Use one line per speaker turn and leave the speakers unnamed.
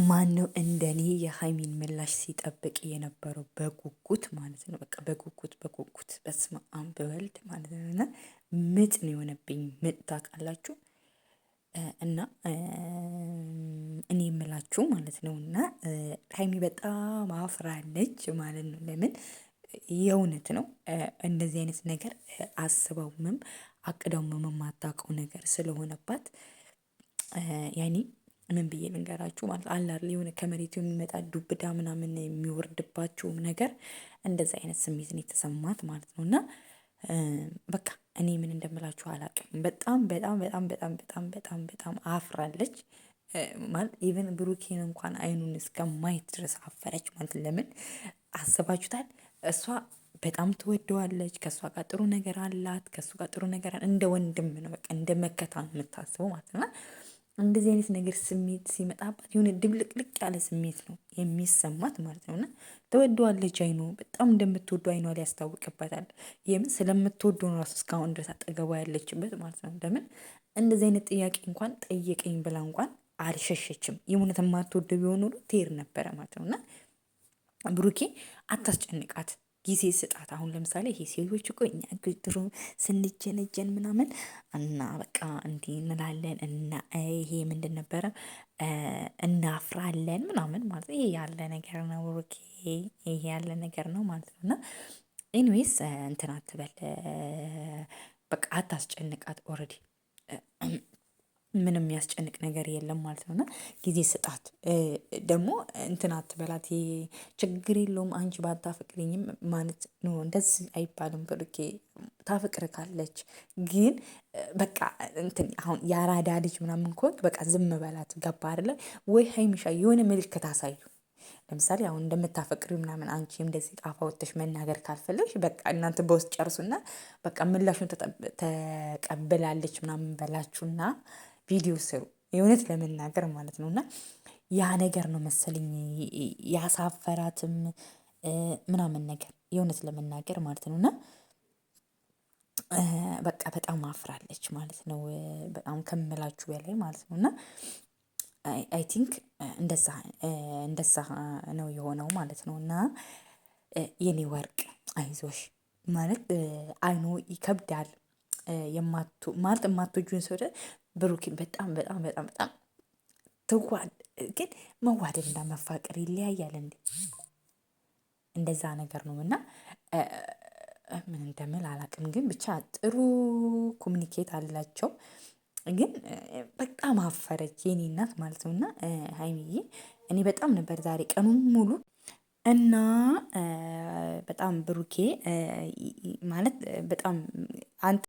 ማነው እንደኔ የሀይሚን ምላሽ ሲጠብቅ የነበረው በጉጉት ማለት ነው። በቃ በጉጉት በጉጉት በስመ አብ በወልድ ማለት ነው። እና ምጥ ነው የሆነብኝ ምጥ ታውቃላችሁ። እና እኔ የምላችሁ ማለት ነው። እና ሀይሚ በጣም አፍራለች ማለት ነው። ለምን የእውነት ነው እንደዚህ አይነት ነገር አስበውምም አቅደውምም የማታውቀው ነገር ስለሆነባት ያኔ ምን ብዬ ልንገራችሁ ማለት አለ አይደል የሆነ ከመሬቱ የሚመጣ ዱብዳ ምናምን የሚወርድባችሁም ነገር እንደዛ አይነት ስሜት ነው የተሰማት ማለት ነው። እና በቃ እኔ ምን እንደምላችሁ አላውቅም። በጣም በጣም በጣም በጣም በጣም በጣም በጣም አፍራለች። ማለት even ብሩኬን እንኳን አይኑን እስከማየት ድረስ አፈረች ማለት ለምን አስባችሁታል? እሷ በጣም ትወደዋለች። ከእሷ ጋር ጥሩ ነገር አላት። ከእሱ ጋር ጥሩ ነገር እንደ ወንድም ነው በቃ እንደ መከታ ነው የምታስበው ማለት ነው። እንደዚህ አይነት ነገር ስሜት ሲመጣባት የሆነ ድብልቅልቅ ያለ ስሜት ነው የሚሰማት ማለት ነው። እና ትወደዋለች አይኑ በጣም እንደምትወደው አይኗ ላይ ያስታውቅባታል። የምን ስለምትወደው ነው ራሱ እስካሁን ድረስ አጠገቧ ያለችበት ማለት ነው። ለምን እንደዚህ አይነት ጥያቄ እንኳን ጠየቀኝ ብላ እንኳን አልሸሸችም። የእውነት የማትወደው ቢሆን ኖሮ ትሄድ ነበረ ማለት ነው። እና ብሩኬ አታስጨንቃት። ጊዜ ስጣት። አሁን ለምሳሌ ይሄ ሴቶች እኮ እኛ ድሮ ስንጀነጀን ምናምን እና በቃ እንዲህ እንላለን እና ይሄ ምንድን ነበረ እናፍራለን ምናምን ማለት ይሄ ያለ ነገር ነው። okay ይሄ ያለ ነገር ነው ማለት ነው። እና anyways እንትን አትበል፣ በቃ አታስጨንቃት already ምንም የሚያስጨንቅ ነገር የለም ማለት ነው። እና ጊዜ ስጣት ደግሞ እንትን አትበላት ችግር የለውም አንቺ ባታፈቅሪኝም ማለት ነው እንደዚህ አይባልም። ብሩኬ ታፈቅር ካለች ግን በቃ እንትን አሁን የአራዳ ልጅ ምናምን ከሆንክ በቃ ዝም በላት። ገባ አይደለ ወይ ሀይሚሻ የሆነ ምልክት አሳዩ። ለምሳሌ አሁን እንደምታፈቅሪው ምናምን አንቺ እንደዚህ ጣፋ ወጥተሽ መናገር ካልፈለግሽ በቃ እናንተ በውስጥ ጨርሱና በቃ ምላሹን ተቀብላለች ምናምን በላችሁና ቪዲዮ ስሩ። የእውነት ለመናገር ማለት ነው። እና ያ ነገር ነው መሰለኝ ያሳፈራትም ምናምን ነገር የእውነት ለመናገር ማለት ነው። እና በቃ በጣም አፍራለች ማለት ነው። በጣም ከምላችሁ በላይ ማለት ነው። እና I think እንደዛ እንደዛ ነው የሆነው ማለት ነው። እና የኔ ወርቅ አይዞሽ ማለት አይኖ ይከብዳል። የማቱ ማለት የማትወጂውን ሰው ብሩኪን በጣም በጣም በጣም በጣም ትዋድ ግን መዋደድና መፋቀር ይለያያል እንዴ? እንደዛ ነገር ነው። እና ምን እንደምል አላውቅም፣ ግን ብቻ ጥሩ communicate አላቸው። ግን በጣም አፈረች የኔ እናት ማለት ነው። እና ሀይሚዬ እኔ በጣም ነበር ዛሬ ቀኑን ሙሉ እና በጣም ብሩኬ ማለት በጣም አንተ